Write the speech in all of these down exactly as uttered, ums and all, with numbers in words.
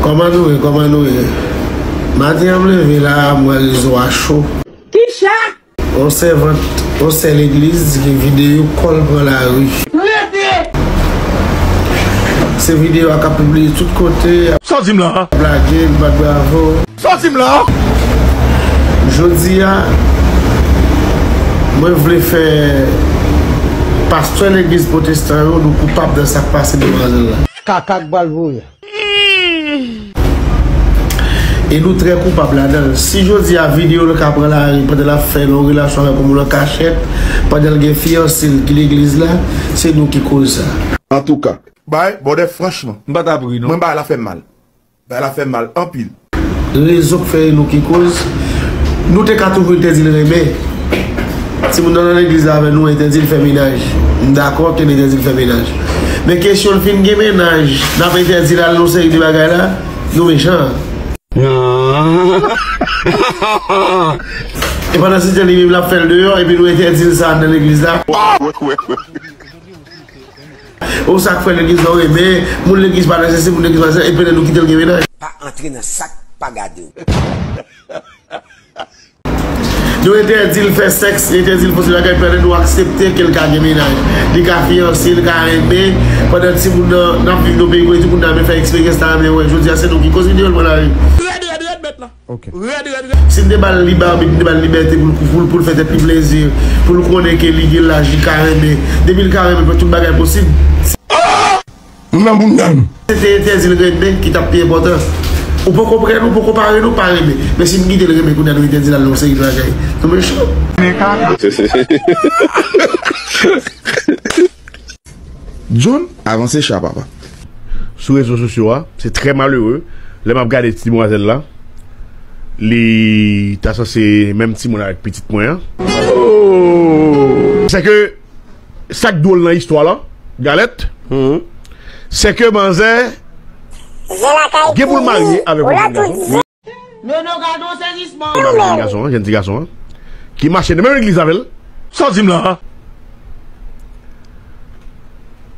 Kòman nou ye? Kòman nou ye? Maten an m leve la, m wè rezo a cho. Kisa? On sèvant, on sè legliz ki vide yon kòl pran lari. Rete! Se videyo a k ap pibliye tout kote. Sa w di m la? Lage, l bat bravo. Sa w di m la? Jodi a, mwen vle fè pastè legliz pwotestan yo, nou koupab nan sa k pase demwazèl la. Kaka k pral voye. E nou trè koupab ladan l. Si jodi a videyo l ka pran lari pandan l ap fè yon relasyon avèk yon moun an kachèt, pandan l gen fiyanse l ki legliz la, se nou ki koz sa. Antouka. Bay, bòdè, franchman. M pa t ap ri, non. Mwen, bagay la fè m mal. Bagay la fè m mal anpil. Rezon k fè e nou ki koz, nou te ka toujou entèdi l renmen. Timoun nan nan legliz la avè nou entèdi l fè mennaj. M dakò ke n entèdi l fè mennaj. Men kesyon l fin gen mennaj, n ap entèdi l al nan yon seri de bagay la, nou mechan. E pandan se tan li menm l ap fè l deyò, epi nou entèdi l sa nan legliz la. Ou sa k fè legliz la, wi, men moun legliz pa nèsesè, moun legliz pa nèsesè, epi lè nou kite l gen mennaj. Pa antre nan sa k pa gade w. Nou entèdi l fè sèks, entèdi l fè se bagay, pandan nou aksepte ke l ka gen mennaj. Li ka fiyanse, li ka renmen, pandan timoun nan, n ap viv nan peyi kote timoun nan renmen fè eksperyans la, renmen wè. Jodi a, se nou ki koz videyo l pran lari. Rèd, rèd, rèd, mèt la. Ok. Rèd, rèd, rèd. Si n te ba l liba abit, n te ba l libète pou l, pou l, pou l fè tèt li plezi, pou l konnen ke li gen laj, li ka renmen. Depi l ka renmen, fè tout bagay posib. Nou nan bounda nou. Se te entèdi l renmen ki t ap pi enpòtan. Ou poko prè, nou poko pare, nou pa renmen. Men si n kite l renmen, kounye a nou entèdi l al nan yon seri de bagay. Nou mechan. John, avanse cha, papa. Sou rezo sosyo a, se trè malere. Lè m ap gade ti demwazèl la, li ta sanse menm timoun avèk pitit mwen an. Oh! Sèke sa k dwòl nan istwa la, Galèt, se ke manzè gen pou l marye avèk yon jèn gason. Nono, gade yon sezisman. Yon jèn gason, jèn ti gason, ki mache nan menm legliz avè l. Sa w di m la?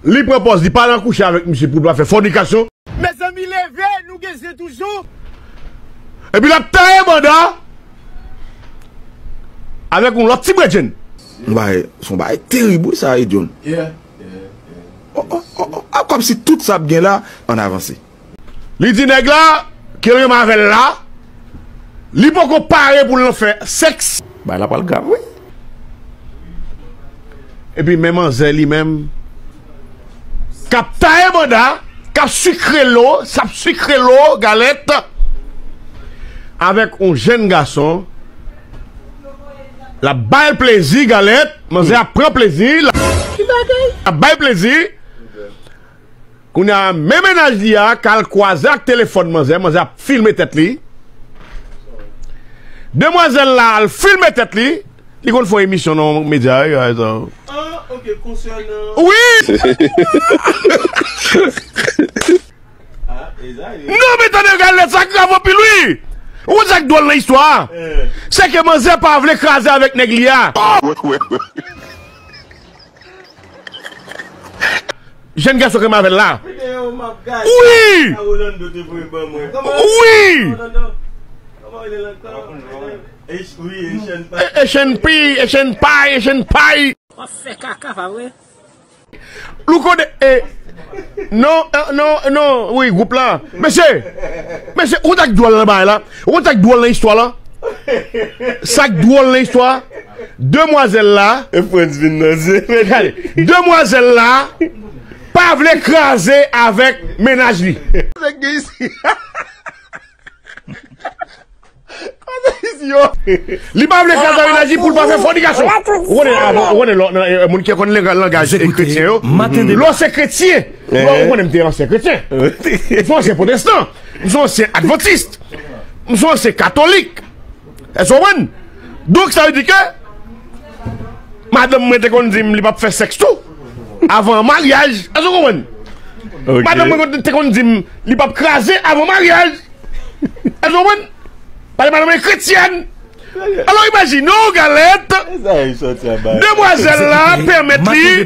Li pran pòz, li pa nan kouche avèk misye pou l pa fè fònikasyon. Mezanmi, leve, nou gen zen toujou. Epi l ap taye banda avèk yon lòt ti bredjenn. Yon bagay, se yon bagay terib, wi, sa, e John. Yeah, yeah, yeah. Oh, oh, oh, oh. A, kòmsi tout sa ap gen la, ann avanse. Li di nèg la ke l renmen avè l la, li poko pare pou l nan fè sèks. Bagay la pral grav, wi. Epi men manzè li menm k ap taye banda, k ap sikre lo, s ap sikre lo, Galèt, avèk yon jèn gason. L ap bay l plezi, Galèt, manzè ap pran plezi, l ap bay plezi. Kounye a, men mennaj li a k al kwaze ak telefòn manzè, manzè ap filme tèt li. Demwazèl la al filme tèt li. Li konn fè yon emisyon nan yon medya, wi, sa. Ah, ok, konsènan. Wi! Ah, e sa, e. Non, men tande, Galèt, sa grav anpil, wi! Ou konn sa k dwòl nan istwa a? Eh. Se ke manzè pa vle kraze avèk nèg li a. Jèn gason ke m avè l la. Wi! Wi! Echenn pay, echenn pay, echenn pay. W ap fè kaka, pa vre? Louko de, eh, non, eh, non, non, wi, gwoup la. Mesye, mesye, ou konn sa k dwòl nan bagay la? Ou konn sa k dwòl nan istwa la? Sa k dwòl nan istwa? Demwazèl la. E Frantz vin nan zye. Gade, demwazèl la pa vle kraze avèk mennaj li. Li pa vle kraze avèk mennaj li pou l pa fè fònikasyon. Ou konnen, avan, ou konnen lò, nan, eh, moun ki konn langaj, eh, kretyen yo. Lò se kretyen. Lò, ou konnen m te ansyen kretyen. M se ansyen pwotestan. M se ansyen advantis. M se ansyen katolik. Èske w konprann? Donk, sa vle di ke madanm mwen te konn di m li p ap fè sèks tou avan maryaj. Èske w konprann? Ok. Madanm mwen te konn di m li p ap kraze avan maryaj. Èske w konprann? Pale madanm mwen kretyèn. Alò, imajine w, Galèt. Demwazèl la pèmèt li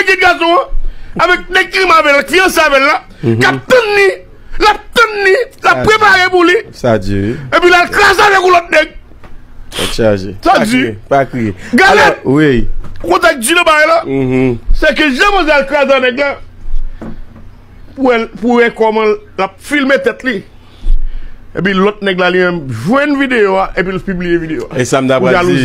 avèk jèn gason an, avèk nèg ki renmen avè l, ki fiyanse avè l la, k ap tann li, l ap tann li, l ap prepare pou li. Sa di, wi. Epi l al kraze avèk yon lòt nèg. Tèt chaje. Sa di. Pa kriye, pa kriye. Gade. Alò, wi. Ou konn sa k di nan bagay la? Se ke jan manzè al kraze nèg la, pou wè, pou wè kòman l ap filme tèt li. Epi lòt nèg la, li menm, jwenn videyo a, epi l pibliye videyo a. E sa m ta pral di.